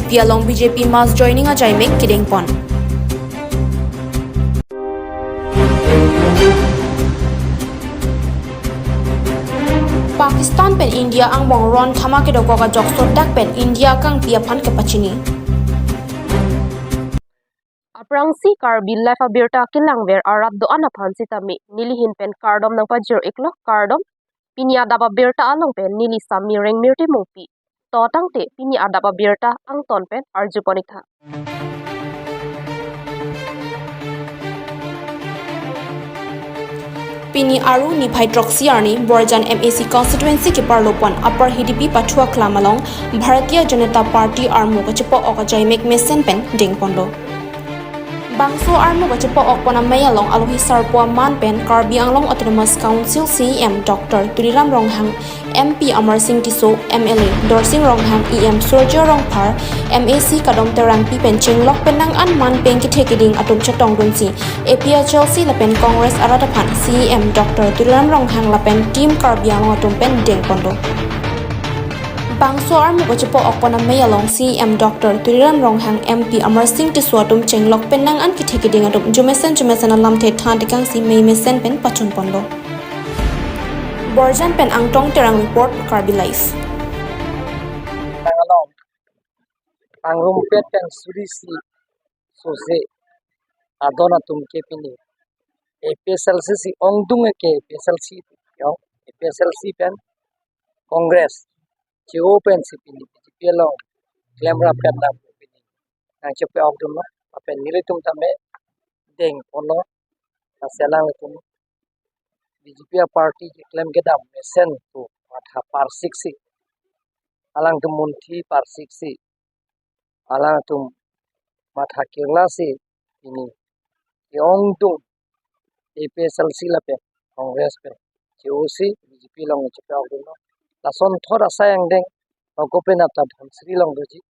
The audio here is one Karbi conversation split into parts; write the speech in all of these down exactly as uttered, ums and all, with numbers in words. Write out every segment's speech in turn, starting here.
P along B J P mass joining ajaimek kedengpon. Pakistan pen India angbong ron thama kedokok ajok sodak pen India kangpi aphan kepachini. Aphrangsi Karbi Live abirta kelangver arat do-an aphan sitame nelihin pen kardom nangpajir-iklo, kardom. Pini adap abirta along pen neli Sami Rengmirti Mungpi. To tangte pini adap abirta angton pen arjupon-iktha. Pini Aru niphai throksi arni Borjan M A C constituency keparlopon Upper Hidipi Pathu Aklam along Bharatiya Janata Party armu kachepo-ok ajaimek mesen pen dengponlo. Bangso armu kachepo-okpon amei along alohi sarpo aman pen Karbi Anglong Autonomous Council C E M Doctor Tuliram Ronghang, M P Amarsing Tisso, M L A Dorsing Ronghang, E M Surjya Rongphar, M A C Kadom Terangpi pen chenglok penang an man peng kethe keding atum chetongdunsi A P H L C lapen Congress arat aphan C E M Doctor Tuliram Ronghang lapen Team Karbi Anglong atum pen dengponlo. Bangso armu kachepo-okpon amei along C E M Doctor Tuliram Ronghang, M P Amarsing Tisso atum chenglok penang an kethe keding atum jumesen jumesen alamthe than tekangsi mei mesen pen pachunponlo. Borjan pen Angtong Terang report, Karbi Live. Nang along pangrumpet pen suri isi sose adon atum ke pini A P H L C si ongdung ke A P H L C yong, A P H L C pen Congress che-o pensi pini B J P along klemrap pen dam pini nangchepo-okdunlo, lapen nelitum tame dengponlo, lasi alangtum B J P aparty keklem kedam mesen pu matha parsiksi, alangtum munthi parsiksi, alangtum matha kirlasi pini ke-ongdung A P H L C lapen Congress pen che-osi B J P along chepo-okdunlo. Lason thot asai angdeng, ako penap ta Dhansiri along doji.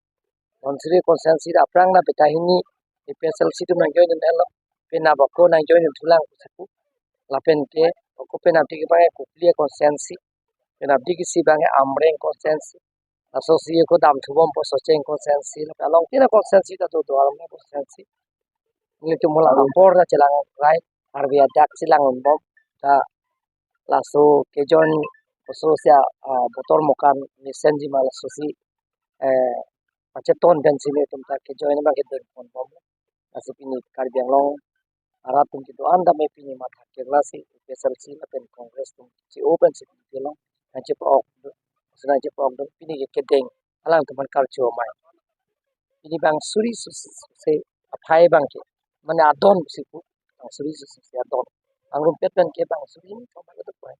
Dhansiri constituency aphrang na beta hini A P H L C atum nangjoin dunlo. Penap ako nangjoin dun thulang pusi pu. Lapen ke ako penap diki bang Kopili constituency, penap diki si bang Amreng constituency, laso si ako dam thubompo Socheng constituency, lapen along tina constituency ta do do Armon constituency. Nelitum hala apor ta chelang rai, arve adak chelang bom ta laso kejoin oso sia, ah, botor mokan mesenji ma laso si, eh, pacheton pensi nelitum ta kejoin abang kedengponbom. Lasi pini Karbi Anglong arat atum kedo-an tame pini matha kirlasi A P H L C lapen Congress atum che-o pensi pini kelong nangchepo-ok, nangchepo-okdun pini ke kedeng alangtum aphan karcho amei. Pini bang suri isi sose aphai abang ke, mane adon pusi pu, bang suri isi sose adon. Pangrumpet pen ke bang suri ni kau bang itu pu.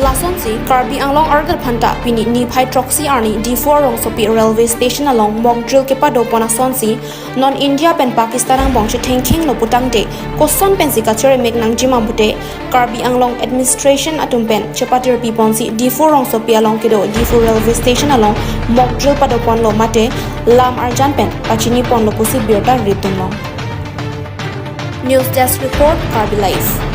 Lasonsi Karbi Anglong arat aphanta pini niphai throksi arni Diphu rongsopi railway station along mock drill kepadopon asonsi non India pen Pakistan angbong chethengkhenglo putangte koson pensi kacheremek nangji ma pute Karbi Anglong administration atum pen chepatirpiponsi Diphu rongsopi along kedo Diphu railway station along mock drill padoponlo mate lam arjan pen pachiniponlo pusi birta ridunlong. News Desk Report, Karbi Live.